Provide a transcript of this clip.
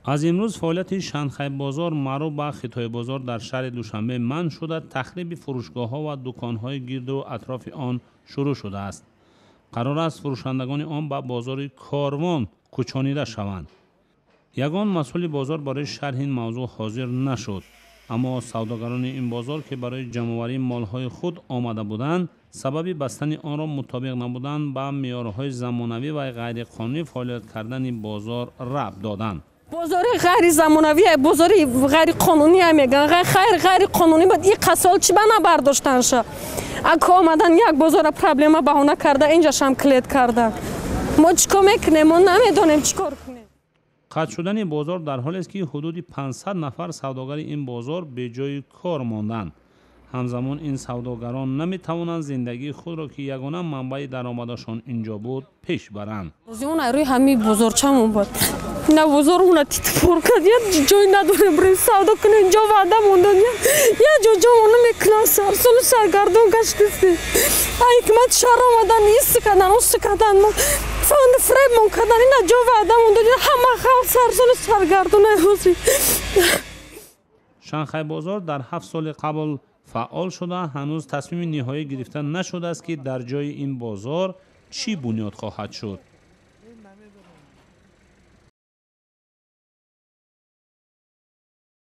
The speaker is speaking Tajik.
Аз имрӯз фаъолияти Шанхайбозор, маъруф ба Хитойбозор, дар шаҳри Душанбе манъ шуда, тахриби фурӯшгоҳҳо ва дуконҳои гирду атрофи он шурӯъ шудааст. Қарор аст, фурӯшандагони он ба бозори Корвон кӯчонида шаванд. Ягон масъули бозор барои шарҳи ин мавзӯъ ҳозир нашуд, аммо савдогарони ин бозор, ки барои ҷамъоварии молҳои худ омада буданд, сабаби бастани онро мутобиқ набудан ба меъёрҳои замонавӣ ва ғайриқонунӣ фаъолият кардани бозор рабт доданд. Бозори ғайризамонавӣ, бозори ғайриқонунӣ мегӯянд. Хайр, ғайриқонунӣ буд, ин қасол чӣ ба набардоштанша? Ака, омадан як бозора проблема баҳона карда, инҷашам клет кардан. Мо чӣ кор мекунем? Мо намедонем, чӣ кор кунем. Қатъ шудани бозор дар ҳолест, ки ҳудуди 500 нафар савдогари ин бозор беҷои кор монданд. Ҳамзамон ин савдогарон наметавонанд зиндагии худро, ки ягона манбаи даромадашон инҷо буд, пеш баранд. Он рӯи ҳамин бозорчамон буд. На, бозормона титпур кард. Я ҷой надорем бирем савдо кунем. Ҷо ваъда мондан, я ҷо ҷомона мекунам. Сарсону саргардон гаштистем. Ҳикмат шаҳр омадан, ис кардан, ус кардан, фанди фребмон кардан. Ина ҷо ваъда мондан, ҳама халқ сарсону саргардон ҳозир. Шанхайбозор дар 7 соли қабл фаъол шуда, ҳанӯз тасмими ниҳоӣ гирифта нашудааст, ки дар ҷои ин бозор чӣ бунёд хоҳад шуд.